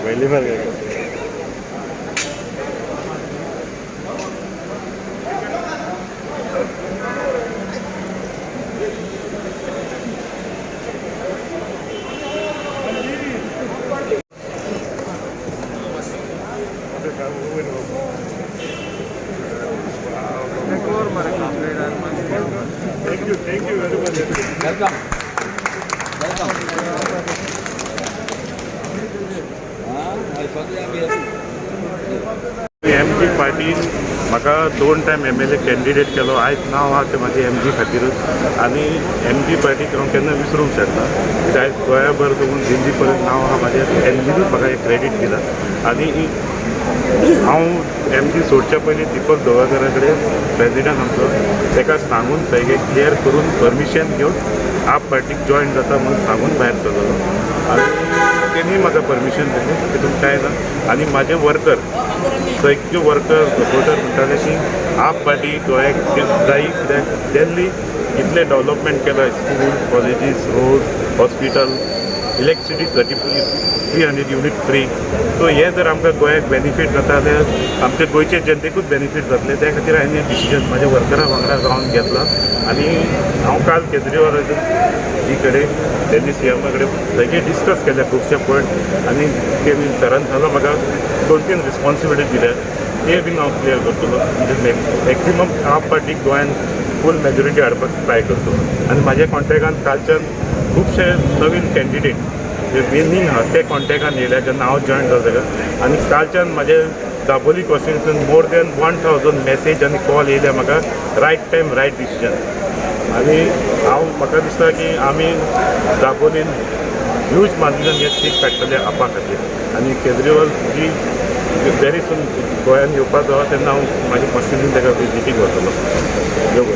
पहली बार काय? Thank you, thank you very much. Welcome, welcome. हां स्वतः. एम जी पार्टीन म्हाका दोन टायम एमएलए कॅन्डिडेट केलो. आयज नांव आहा तें म्हाजें एम जी खातीरूच आनी एम जी पार्टीक हांव केन्ना विसरूंक शकना, कित्याक आयज गोंयाभर साकून दिल्ली पर्यंत नांव आहा म्हाजें. एम जीनूच म्हाका हें क्रेडीट दिलां. आनी हांव एम जी सोडच्या पयलीं दिपक दवाकरा कडेन, प्रेजिडंट आमचो, ताका सांगून सगळें क्लियर करून, परमिशन घेवन, आप पार्टीक जॉयन जाता म्हणून सांगून भायर सरलेलो आनी तेणी म्हाका परमिशन दिलें. तितून कांय ना. आनी म्हाजे वर्कर, सगळे वर्कर, सपोर्टर म्हणटाले की आप पार्टी गोंयाक जाय, कित्याक दिल्ली इतलें डेवलपमेंट केलां, school, colleges, road, hospital, electricity 3300 unit free. So हें जर आमकां गोंयाक बेनिफीट जाता जाल्यार आमच्या गोंयचे जनतेकूच बेनिफीट जातलें. त्या खातीर हांवें हें डिसिजन म्हाज्या वर्करा वांगडा जावन घेतलां. आनी हांव काल केजरीवाल जी कडेन, दिल्ली सीएमा कडेन सगळे डिस्कस केले खुबशे पॉयंट आनी तेणी सरान सांगलो, म्हाका दोन तीन रिस्पॉन्सिबिलिटी दिल्या, ते बीन हांव क्लियर करतलो. म्हणजे मॅक्सिमम आप पार्टीक गोंयान फूल मेजॉरिटी हाडपाक ट्राय करतलो. आनी म्हाज्या कॉन्टेक्टान कालच्यान खुबशे नवीन कॅन्डिडेट जे विनींग आहा ते कॉन्टेक्टान येयल्या जेन्ना हांव जॉयन जालो ताका. आनी कालच्यान म्हाजे दाबोली कॉन्स्टिट्युन्सीन मोर दॅन 1000 मॅसेज आनी कॉल येयल्या म्हाका, रायट टायम, रायट डिसिजन. आनी हांव म्हाका दिसता की आमी दाबोलीन ह्यूज मार्जिनान हे सीट काडटले आपा खातीर. आनी केजरीवाल जी वेरी सून गोंयान येवपाचो आहा, तेन्ना हांव म्हाजी कॉन्स्टिट्युन्सी ताका विजिटीक वतलो. देव बरें.